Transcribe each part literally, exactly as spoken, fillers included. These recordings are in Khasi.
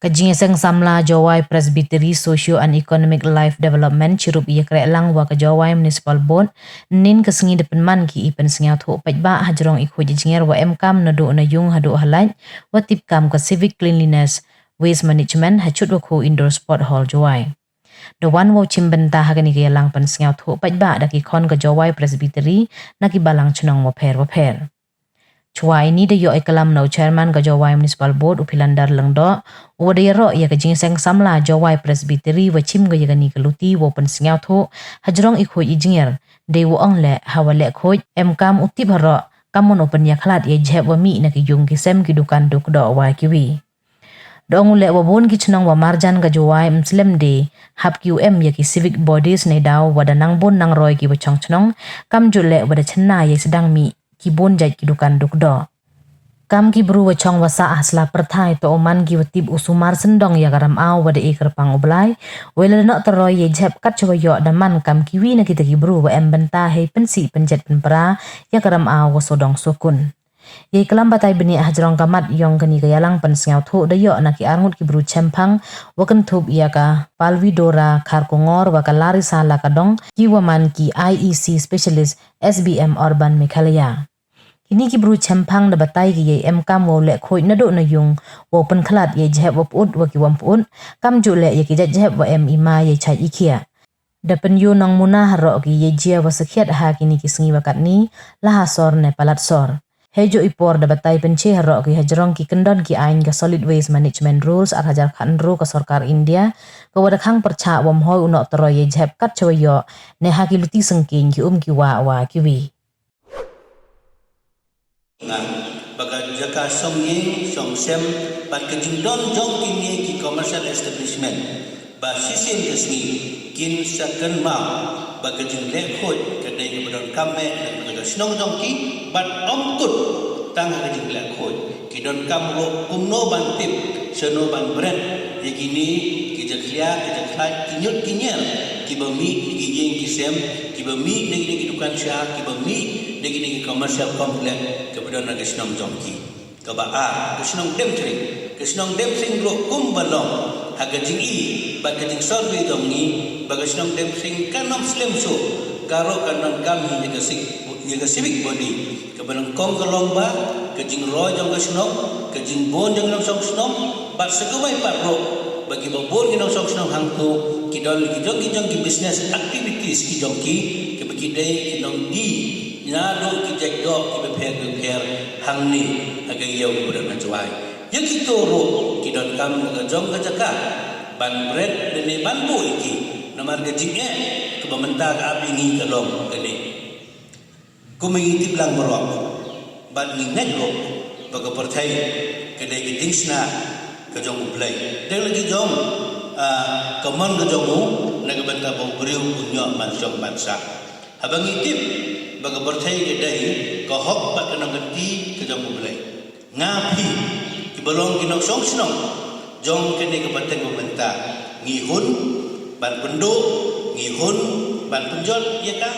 Ka Jingïaseng Samla Jowai Presbytery Socio and Economic Life Development chirup ïakreh lang wa ka Jowai Municipal Board, nin ka sngi da pynman ki i pynsngewthuh paidbah hajrong i khuid i jngiar wa em kam naduh na yung haduh halait, wa tip kam ka Civic Cleanliness Waste Management ha Chutwakhu Indoor Sport Hall Jowai. Da wan wow chim bynta ha kani ka ïalang pynsngewthuh paidbah da ki khon ka Jowai Presbytery na ki balang chnong wapher wapher. Chwa ini da ïoh i kalam na u chairman ka Jowai Municipal Board u Philander Lyngdoh, u wa da ïaroh ïa ka Jingïaseng Samla Jowai Presbytery wa chim ka ïa kani ka luti wow pynsngewthuh hajrong i khuid i jngiar, dei wa ong leh ha wa leh khuid em kam u tip haroh kam mon u pynïakhlad ïa jhep wa mih na ki yung ki sem ki dukan duk doh wa kiwi. Da ong u leh wa bun ki chnong wa marjan ka Jowai em slem de hap ki u em ïa ki civic bodies ne daw wa da nang bun nang roi ki wa chong chnong, kam ju leh wa da chynna ïa sdang mih ki bun jait ki dukan duk doh. Kam ki bru wa chong wa sah ha sla pyrthai to u man ki wa tip u sumar syndong ïa ka ram aw wa da e kyrpang u Blai, wa la noh tyroi ïa jhep kat cha wa ïoh da man kam kiwi na kita ki bru wa em bynta hei pynsih pynjet pynpra ïa ka ram aw wa sodong sokun. Ïa i kalam batai bniah hajrong ka mat yong kani ka ïalang pynsngewthuh da ïoh na ki arngut ki bru chemphang wa kynthup ïa ka Palvidora Kharkongor wa ka Larisa Lakadong ki wa man ki I E C specialist S B M Urban Meghalaya. Kini ki bru chemphang da batai ki ïa i em kam wow leh khuid naduh na yung wow pynkhlad ïa i jhep wa pyut wa ki wam pyut, kam ju leh ïa ki jait jhep wa em i ma ïa i chait i khiah. Da pynïu nongmuna haroh ki ïa i jia wa sakhiat ha kini ki sngi wa katni, la ha sor ne palat sor. Hei ju i por da batai pynche haroh ki hajrong ki kyndon ki aiñ ka Solid Waste Management Rules ar hajar khatynru ka sorkar India, ka wa da khang pyrchah wam hoi u noh tyroi ïa i jhep kat cha wa ïoh, ne ha ki luti syngkien ki um ki wah wa kiwi. Nga, ba ka jaka song ïing song sem bad ka jingdon jong kine ki commercial establishment ba shisien ka sngi kin sa kynmaw ba ka jingleh khuid ka dei kaba donkam eh na ka shnong jong ki, bad ym kut tang ha ka jingleh khuid, ki donkam ruh kumno ban tip, shano ban bret ïa kine ki jakhlia ki jakhlait ki ñiut ki ñier kiba mih na ki ïing ki sem, kiba mih na kine ki dukan sha, kiba mih na kine ki commercial complex kaba don ha ka shnong jong ki. Kaba ar, ka shnong Demthring. Ka shnong Demthring ruh kumba long ha ka jingi bad ka jingsurvey jong ngi, ba ka shnong Demthring kan ym slem shuh, ka ruh kan donkam hi ïa ka civic, ïa ka civic body. Kaba nyngkong ka long ba ka jingroi jong ka shnong, ka jingbun jong ki nongshong shnong, bad sa kawei pat ruh ba kiba bun ki nongshong shnong hangto ki don ki jong ki jong ki business activities ki jong ki, kiba ki dei ki nongdie naduh ki jait doh kiba pher kiba pher hangne ha ka ïew kaba don ha Jowai. Ïa kito ruh ki donkam ka jong ka jaka ban bret lane ban buh ïa ki, namar ka jingeh kaba mynta ka ap ïa ngi ka long kane. Kum ngi tip lang baroh bad ngi ngeit ruh ba ka pyrthei ka dei ka jingshna ka jong U Blei. Dei la ki jong, ah, ka mon ka jong u na ka bynta ba u briew un ïoh ban shong ban sah. Haba ngi tip ba ka pyrthei ka dei ka hok bad ka nongkynti ka jong U Blei, nga phi kiba long ki nongshong shnong jong kane ka pateng ba mynta, ngi hun ban pynduh, ngi hun ban pynjot ïa ka.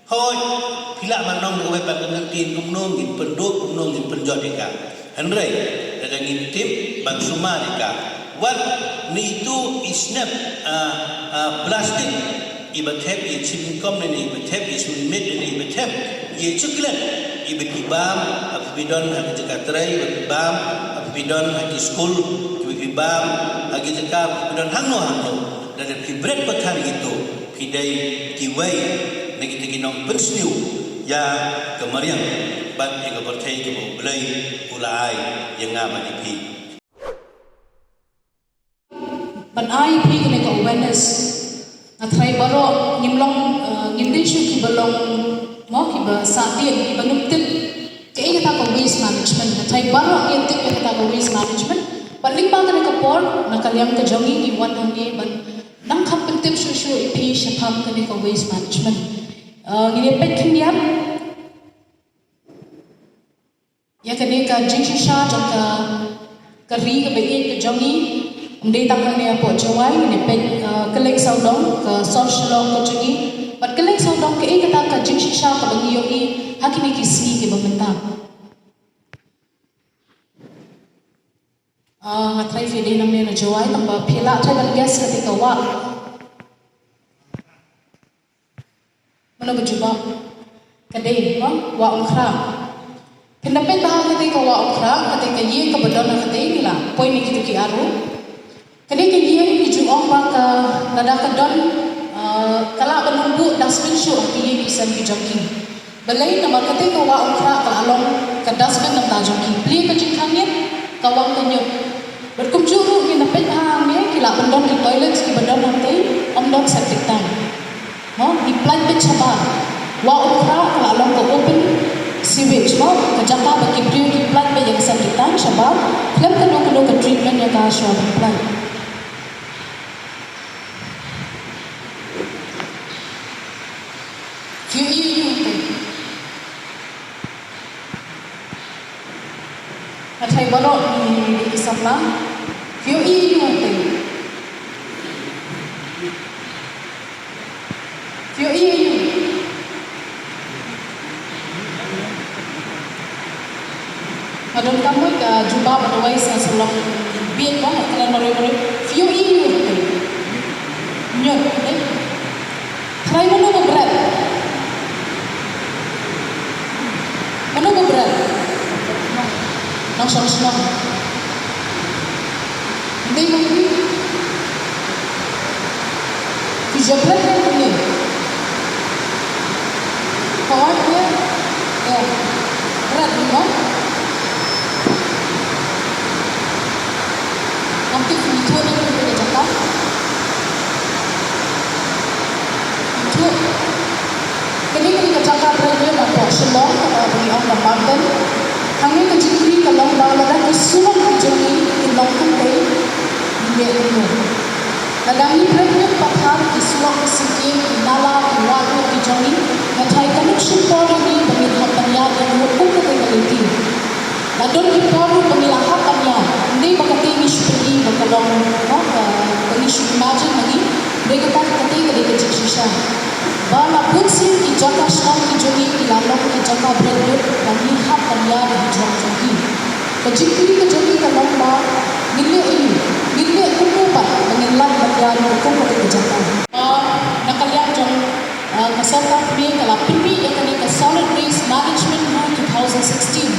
Hooid, phi lah ban ong da kawei pat ka nongkynti kumno ngin pynduh, kumno ngin pynjot ïa ka. Hynrei lada ngin tip ban sumar ïa ka, wat ne itu i snep, ah, ah, plastik iba thep ïa i chewing gum ne iba thep ïa i sngewmit ne iba thep ïa i chocolate iba phi bam ha phi don ha ki jaka trei, iba phi bam ha phi don ha ki skul, iba phi bam ha ki jaka phi don hangno hangno. Lada phi bret pathar ïa itu, phi dei kiwei na kita ki nongpynsniew ïa ka mariang bad ïa ka pyrthei kaba U Blei u la ai ïa nga bad ïa phi. Ban ai phi kane ka awareness. Nga tharai baroh ngim long, eh, ngim dei shuh kiba long, mo, kiba sahtien, kiba nym tip kaei kata ka waste management. Nga tharai baroh ngi tip ïa kata ka waste management. Bad lyngba kane ka por, na ka liang ka jong ngi, ngi wan hangne ban nang kham pyntip shuh shuh ïa phi shaphang kane ka waste management. Eh, ngin ïa peit khyndiat ïa kane ka jingshisha jong ka, ka ri kaba ïeit ka jong ngi. Ym dei tang hangne hapoh Jowai, ngin ïa peit, eh, ka leng sawdong, ka sor Shillong ka jong ngi. Bad ka leng sawdong kaei kata ka jingshisha kaba ngi ïohi ha kine ki sngi kiba mynta. Ah, nga trai phi dei na mei na Jowai, tang ba phi lah trai ban guess kata ka wah. Mano ba jubab? Ka dei, ha? Wah Umkhrah. Phin da peit bha kata ka Wah Umkhrah, kata ka ïing kaba don ha kata, ngi la poi ne kito ki arrow. Kane ka ïing ngi ju ong ba ka, lada ka don, ah, ka lah ban ym buh dustbin shuh ha ki ïing ki sem ki jong ki. Balei? Namar kata ka Wah Umkhrah ka la long ka dustbin na bynta jong ki. Plie ka jingkhang ñiut, ka wang ka ñiut. Bad kumjuh ruh ngin da peit bha hangne, ki lah ban don ki toilets kiba don hangtei, ym don septic tank. Mo, ngi pynlait beit shabar. Wah Umkhrah ka la long ka open sewage, mo, ka jaka ba ki briew ki pynlait beit ïa ka septic tank shabar, khlem kano kano ka treatment ïa ka shuwa ban pynlait. Phi ïohi ïa u te. Nga tharai baroh ngi dei ki samla. Phi ïohi ïa u te. Phi ïohi ïa u. Nga donkam mo ka jubab, otherwise nga sa long bieit mo, nga kren marwei marwei. Phi ïohi ïa u te. Ñiut, eh? Trai mano ba bret? Mano ba bret? Nongshong shnong. Dei ngi. Phi ju bret ne phi ne? Ka wan ne? Eh. Bret mo? Ngam tip phi ïathuh ne phi ïathuh. Ïathuh. Kane ka dei ka jaka bret ñiut hapoh Shillong, kaba ngi ong ka Marton. Hangne ka jingkylli ka long ba lada ki surok ki jong ngi kin long kumtei, ngi leh kumno? Lada ngi bret ñiut pathar, ki surok ki syngkien, ki nala, ki wah ñiut ki jong ngi, nga tharai kan ym shim por ïa ngi ba ngin hap ban ïaid ïa ngi kum kata ka lynti. La don ki por ruh ba ngi la hap ban ïaid, ym dei ba kata ngi shu pyni ba ka long, no, ba, ba ngi shu imagine ma ngi, hynrei kata, kata ka dei ka jingshisha. Ba la bun sien ki jaka shnong ki jong ngi ki la long ki jaka bret ñiut, ba ngi hap ban ïaid ha ki jrong jong ki. Ka jingkylli ka jong ngi ka long ba ngin leh aïu, ngin leh kumno pat ba ngin lait ban ïaid kum kata ka jaka. Ba na ka liang jong, ah, ka sorkar pynmih ka la pynmih ïa kane ka Solid Waste Management Rule two thousand sixteen.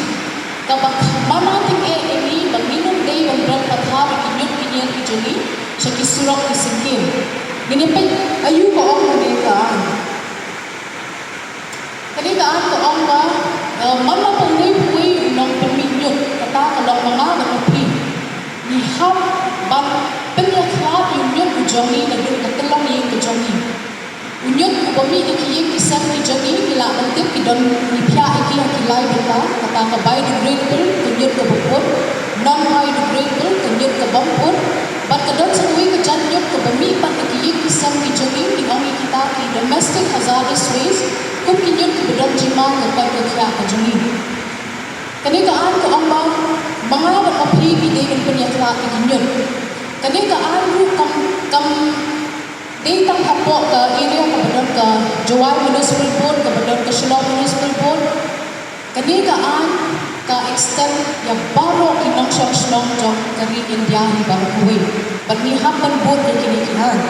Kaba khmih, man la tyngeh ïa ngi ba ngin ym dei ban bret pathar ïa ki ñiut ki ñieng ki jong ngi sha ki surok ki syngkien. Ngin ïa peit aïu ka ong kane ka aiñ. Kane ka aiñ ka ong ba, eh, man la pynlong uwei u nongpynmih ñiut, kata ka long ma nga bad ma phi, ngi hap ban pynïakhlad ïa u ñiut u jong ngi naduh ka tyllong ïing ka jong ngi. U ñiut uba mih na ki ïing ki sem ki jong ngi, ngi lah ban tip ki don, ngi phiah ïa ki ha ki lai bynta, kata ka biodegradable, ka ñiut kaba pud, non-biodegradable, ka ñiut ka bym pud, bad ka don sa kawei ka jait ñiut kaba mih pat na ki ïing ki sem ki jong ngi, ngi ong ïa kita ki domestic hazardous waste, kum ki ñiut kiba don jingma ha ka koit ka khiah ka jong ngi. Kane ka aiñ ka ong ba ma nga bad ma phi ngi dei ban pynïakhlad ïa ki ñiut. Kane ka aiñ ruh kam, kam dei tang hapoh ka area kaba don ka Jowai Municipal Board, kaba don ka Shillong Municipal Board. Kane ka aiñ ka extend ïa baroh ki nongshong shnong jong ka ri India hi baroh kawei. Bad ngi hap ban bud ïa kine ki aiñ.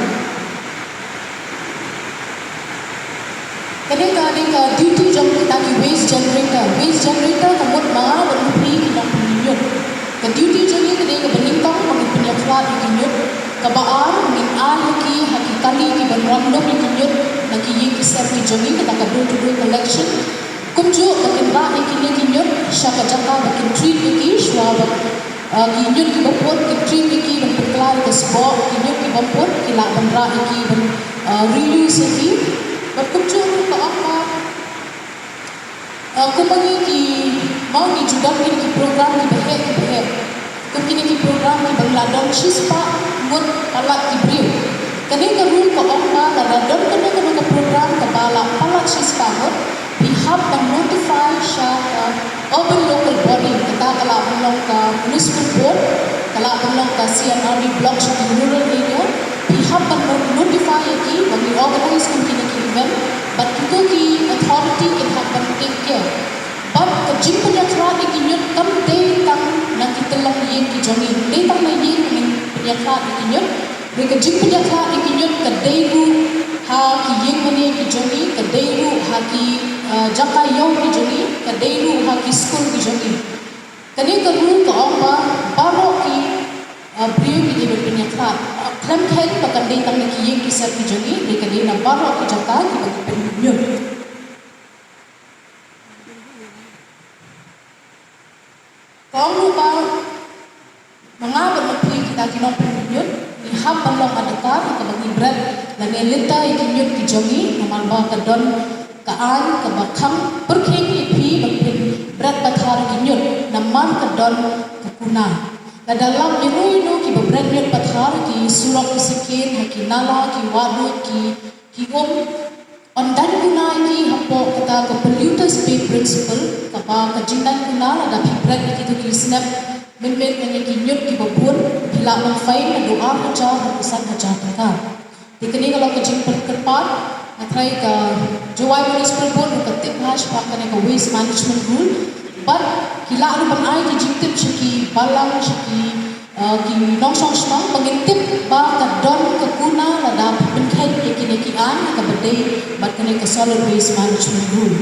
Kane ka dei ka duty jong kita ki waste generator. Waste generator ka mut ma nga bad ma phi ki nongpynmih ñiut. Ka duty jong ngi ka dei kaba nyngkong ba ngin pynïakhlad ïa ki ñiut. Kaba ar, ngin ai ïa ki ha ki kali kiban ram lum ïa ki ñiut na ki ïing ki sem ki jong ngi, kata ka door to door collection. Kumjuh ba kin rah ïa kine ki ñiut sha ka jaka ba kin treat ïa ki shuwa ba, ah, ki ñiut kiba pud kin treat ïa ki ban pynkylla ïa ka sboh, ki ñiut kiba pud ki lah ban rah ïa ki ban, ah, reuse ïa ki. Bad kumjuh ruh ka ong ba, ah, kumba ngi ki, mo, ngi ju don kine ki program kiba heh kiba heh. Kum kine ki program kiba ngi la don shispah ngut palat ki briew. Kane ka rule ka ong ba lada don kano kano ka program kaba la palat shispah ngut, phi hap ban notify sha ka urban local body, kata ka lah ban long ka municipal board, ka lah ban long ka C and R D block sha ki rural area. Phi hap ban notify ïa ki ba ngi organize kum kine ki event, bad kito ki authority kin hap ban take care. Bad ka jingpynïakhlad ïa ki ñiut kam dei tang na ki tyllong ïing. ki jong ngi. Dei tang na ïing ngin pynïakhlad ïa ki ñiut. Dei ka jingpynïakhlad ïa ki ñiut ka dei ruh ha ki ïing mane ki jong ngi, ka dei ruh ha ki, eh, jaka ïew ki jong ngi, ka dei ruh ha ki skul ki jong ngi. Kane ka rule ka ong ba baroh ki, eh, briew ki dei ban pynïakhlad. Khlem kheiñ ba kan dei tang na ki ïing ki sem ki jong ngi, dei ka dei na baroh ki jaka kiba ki pynñiut. Ka ong ruh ba ma nga bad ma phi kita ki nongpynñiut ngi hap ban long adakar kaba ngi bret lane lynter ïa ki ñiut ki jong ngi, namar ba ka don ka aiñ kaba khang pyrkhing ïa phi ban pynbret pathar ïa ki ñiut namar ka don ka kuna. Lada lap ïano ïano kiba bret ñiut pathar ha ki surok ki synkien, ha ki nala, ki wahduid, ki, ki um, yn don kuna ïa ki hapoh kata ka polluter pays principle, kaba ka jingdon kuna lada phi bret ïa kito ki snep mynmiet lane ki ñiut kiba bun, phi lah ban fine naduh ar hajar haduh san hajar tyngka. Te kane ka long ka jingpyrkhat, nga tharai ka Jowai Municipal Board ruh ka tip bha shaphang kane ka waste management rule. Bad ki lah ruh ban ai ki jingtip sha ki balang, sha ki, eh, ki nongshong shnong ba ngin tip ba ka don ka kuna lada pynkheiñ ïa kine ki aiñ kaba dei bad kane ka solid waste management rule.